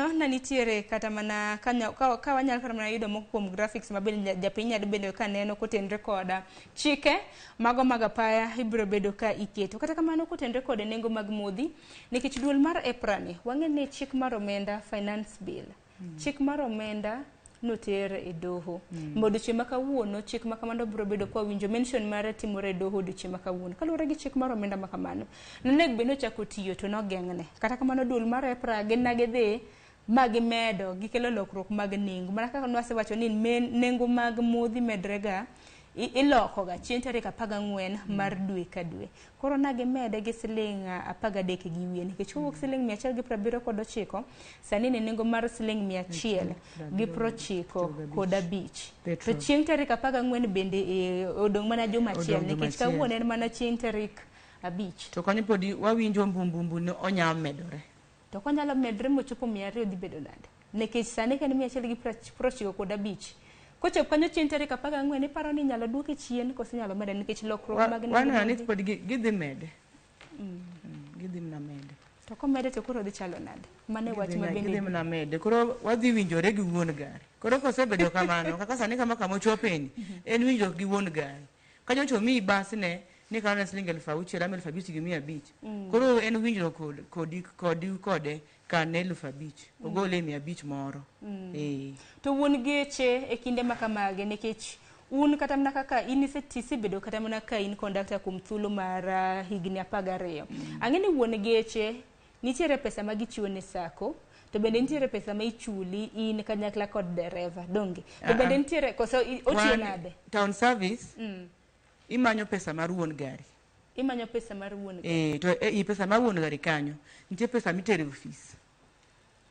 kamano na nitiere kata mana ka wanyalo kata mana yudo moko kuom graphics ma bende japiny nyalo bedo ka neno kotenre koda chike mago mag apaya ibiro bedo ka iketo. Kata kamano kotenre kod nengo mag modhi, nikech duol mar EPRA ni wang'e ni chik mar omenda finance bill, chik mar omenda noter e doho. Ma odiochieng' ma kawuono chik ma kamano biro bedo kwa winjo mention mare timore e doho odiochieng' ma kawuono. Kaluwore gi chik mar omenda ma kamano, nonego bed ni ochako tiyo to nogeng'ne. Kata kamano duol mar EPRA gin na gidhi ma gimedo gikelo lokruok mag nengo. Mana kaka nwasewacho ni nengo mag modhi medre ga iloko ga chieng' tarik 14 mar dwe ka dwe. Koro na gimede gi siling 13 gi wiye nikech kowuok siling 179 sani ni nengo mar siling 195. To chieng' tarik 14 bende odong' mana juma achiel nikech kawuono en mana chieng' tarik 5. To kanyo podi wawinjo mbumbumbu ni onya medore. To konyalo medre mochopo 200 dhi bedo nade? Nikech sani ka en 195. Kochopo kanyo chieng' tarik 14 iparo ni inyalo duoke chien koso inyalo mede nikech lokruok mag nengo Waneno ni pod gidhi mede. Gidhi mana mede. To komede to koro dhi chalo nade? Mano e wach ma bende gidhi mana mede. Koro wadhi winjore gi wuon gari. Koro kosebedo kamano, kaka sani kama kama ochopeni, en winjruok gi wuon gari. Kanyo to miyi basne ni kano siling 6,000 ama 5,500. Koro en winjruok kodi kode kane 5,000. Ogole 500 moro. To wuon geche e kinde ma kamage nikech un kata mana kaka in isebedo kata mana ka in conductor kuom thuolo mar higni 12. Ang'e ni wuon geche nitiere pesa ma gichiwo ne sacco to bende nitiere pesa ma ichuli in kanyakla kod dereva donge? To bende nitiere koso otiyo nade? Town service imanyo pesa mar wuon gari. Imanyo pesa mar wuon gari. To e pesa mar wuon gari kanyo nitie pesa mitero e ofis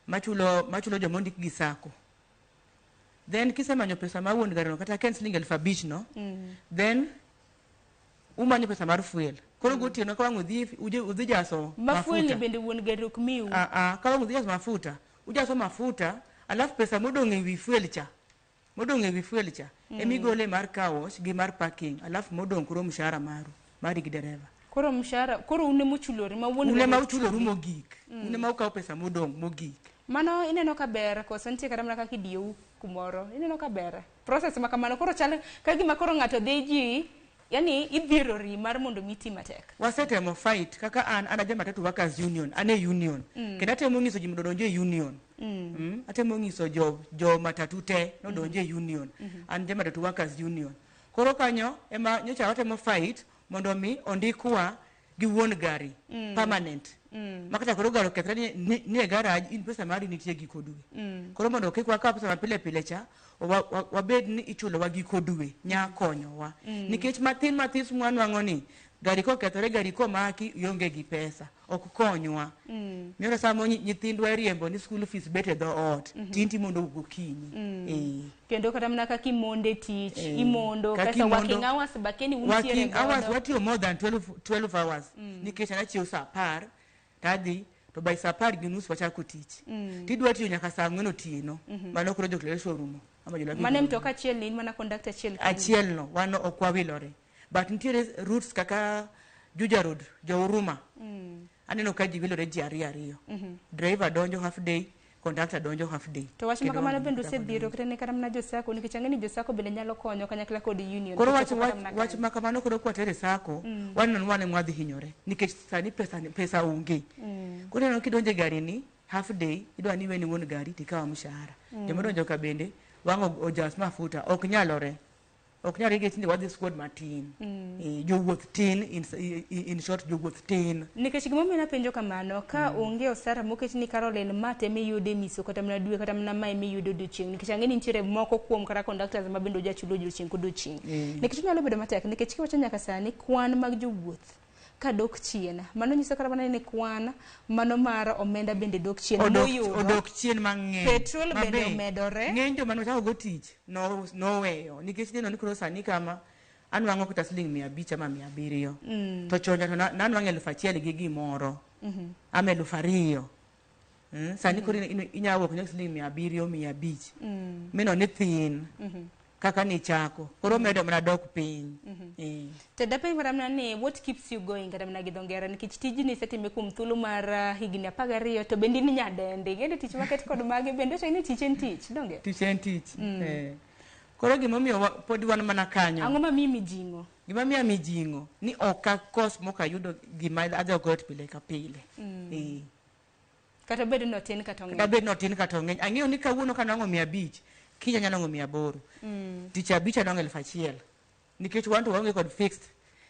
machulo joma ondik gi sacco. Then kisemanyo pesa mar wuon gari no kata ka en siling 5,000 no, then umanyo pesa mar fuel. Koro gotieno ka wang' udhi jaso mafuta. Ma fuel ni bende wuon gari ok miu. Ka wang' udhi jaso mafuta, ujaso mafuta, alafu pesa modong' e wi fuel cha. Modong' e wi fuel cha. Emigole mar car wash gi mar parking, alafu modong' koro mshahara maru, mari gi dereva. Koro mshahara, koro un ema uchulori ma wuon Un ema uchuloru mogik. Un ema ukawo pesa modong' mogik. Mano ineno ka ber koso nitie kata mana kaka idiyou kumoro. Ineno ka ber. Process ma kamano koro chal ka gima koro ng'ato dhi ji, yani idhierori mar mondo mi iti matek. Wasetemo fight kaka an aja Matatu Workers Union, an e union. Kendo atemo nyiso ji mondo odonj e union. Atemo nyiso jo matatu te nodonj e union. An ja Matatu Workers Union. Koro kanyo ema nyocha watemo fight mondo mi ondikwa gi wuon gari permanent. Makata koro gari okethre ni e garage in pesa mari nitie giko dwe. Koro mondo kik wakaw pesa ma pile pile cha, wabed ni ichulowa giko dwe nya konyowa. Nikech mathin mathis mwanwang'o ni gari kokethore gari komaki ionge gi pesa ok konywa. Miyo samo nyithindwa iriembo ni school fees bet e dho ot tinti mondo gokinyi. Kendo kata mana kaka imonde tich, imondo, pesa working hours bakeni untiere working hours watiyo more than 12 hours. Nikech an achiew saa 10 tadhi to by saa 10:30 wachako tich. Tidwa tiyo nyaka saa 4 otieno. Mano koro jo orumo. Ama jolak Mane mtoka achiel ni in mana conductor achiel. Achiel no, wano ok wawilore. But nitiere routes kaka Juja Road, jo Huruma. Aneno ka ji wilore ji ariyo ariyo. Driver donjo half day, conductor donjo half day. To wach ma kamano bende osedhiro kata ne kata mana jo sacco nikech ang'e ni jo sacco bende nyalo konyo kanyakla kod union. Koro wach ma kamano koro kwatere sacco, waneno ni wan ema wadhi hinyore nikech sani pesa onge. Koro ineno kidonjo e gari ni half day, idwa ni iweni wuon gari tikaw mshahara. Joma odonjo ka bende wang' ojas mafuta ok nyalore. Ok nyalre nikech tinde wadhi squad matin. Jowuoth tin, in short jowuoth tin. Nikech gimomiyo napenjo kamano, ka onge osara moket ni Caroline ma te miyudo e miso kata mana dwe kata mana mae miyudo odiochieng' nikech ang'e ni nitiere moko kuom kata conductors ma bende ojachulo odiochieng' kodiochieng'. Nikech onyalo bedo matek nikech kiwacho nyaka sani kwan mag jowuoth kadok chien mano nyiso kata mana ni kwan mano mar omenda bende dok chien moyudo odok chien mang'eny. Petrol bende omedore. Ng'eny joma nochako go tich noweyo nikech neno ni koro sani kama anwang'o kata siling 500 ama 700. To chon to nanwang'o 1,000 gi gimoro. Ama 2,000. Sani koro inyalo wuok nyaka siling 700 500. Mino ni thin. kaka nichako. Koro omedo mana dok piny. Eh. To dapenj kata mana ni what keeps you going kata mana gi dho ngere nikech tijni isetime kuom thuolo mar higni 12 to bende in nyadendi. Ing'e ni tich maket kod magi bende wacho ni tich en tich, donge? Tich en tich. Eh. Koro gimomiyo pod wan mana kanyo. Ang'o mamiyi mijing'o? Gima miya mijing'o ni ok akos mok ayudo gima adhi go ot pile ka pile. Eh. Kata bed ni otin kata ong'eny. Kata bed ni otin kata ong'eny. Ang'eyo ni kawuono ka anwang'o 500, kiny anyalo nwang'o 800. Tich abich anwang'o 1000. Nikech wan to waonge kod fixed.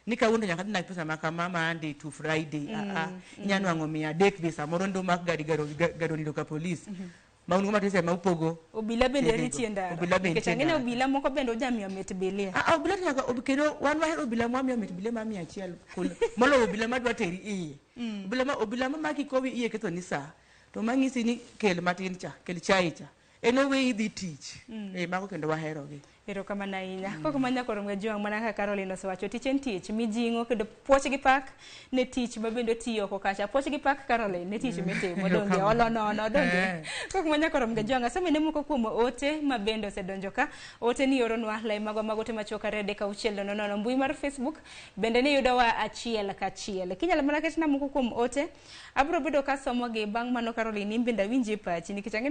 Ni kawuono to nyaka adhi nang pesa ma kama Monday to Friday. Inya nwang'o 300 be samoro ndo mak gari gari onindo ka polis. Ma un go matis ema upogo. Obila bende Chedego. riti e ndara. Obila bende Nikech nitie ang'e ni ndara. obila moko bende ojamiyo mit bilia. Ah, ah, obila to nyaka kendo wan wahero obila mwamiyo mit bilia ma 100 moloyo obila madwa teri iye. Obila ma maki kowi iye ketho ni saa. To mang'isi ni kel matin cha, kel chai cha. En oweyi idhi tich. Mago kendo waherogi. Erokamano ahinya. Kok manya koro Jwang' mana kaka Caroline osewacho, tich en tich, mijing'o kendo puoch gi pak ne tich ma bende otiyo oko kacha. Puoch gi pak Caroline ne tich mitimo, donge olo nono, donge. Kok manya koro Jwang' asomene moko kuom ote ma bende osedonjo ka. Ote ni oronwa lai magwa mag ote machuok 2 3 6 0 0 mbui mar Facebook bende ni yudowa achiel kachiel. Kinyalo mana ketna moko kuom ote, abiro bedo ka somogi bang' mano Caroline in bende awinji e pachi nikech ang'e